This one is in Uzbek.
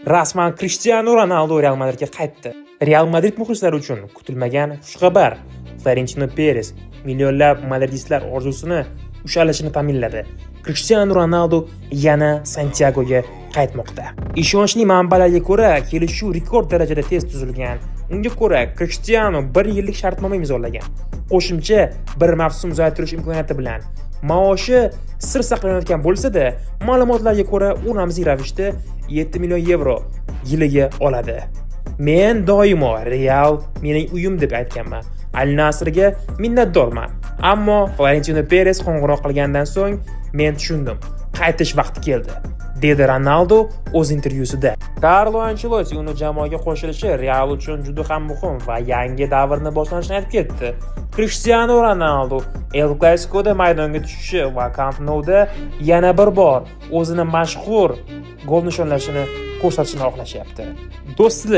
Rasman Krishtianu Ronaldu Real Madridga qaytdi. Real Madrid muxlislari uchun kutilmagan xushxabar. Florentino Perez millionlab madridistlar orzusini ushalishini ta'minladi. Krishtianu Ronaldu yana Santyagoga qaytmoqda. Ishonchli manbalarga ko'ra, kelishuv rekord darajada tez tuzilgan. Unga ko'ra, Krishtianu 1 yillik shartnoma imzolagan. Qo'shimcha bir mavsum uzaytirish imkoniyati bilan. Maoshi sir saqlanayotgan bo'lsa-da, ma'lumotlarga ko'ra, u ramziy ravishda 7 million yevro yiliga oladi. "Men doimo Real mening uyim deb aytganman. Al Nasrga minnatdorman. Ammo Florentino Perez qo'ng'iroq qilgandan so'ng men tushundim. Qaytish vaqti keldi", dedi Ronaldu o'z intervyusida. Karlo Ancelotti uni jamoaga qo'shilishi Real uchun juda ham muhim va yangi davrni boshlanishini aytib ketdi. Krishtianu Ronaldu El Clasicoda maydonga tushishi va Camp Nouda yana bir bor o'zini mashhur gol nishonlashini ko'rsatishini xohlashyapti. Do'stlar.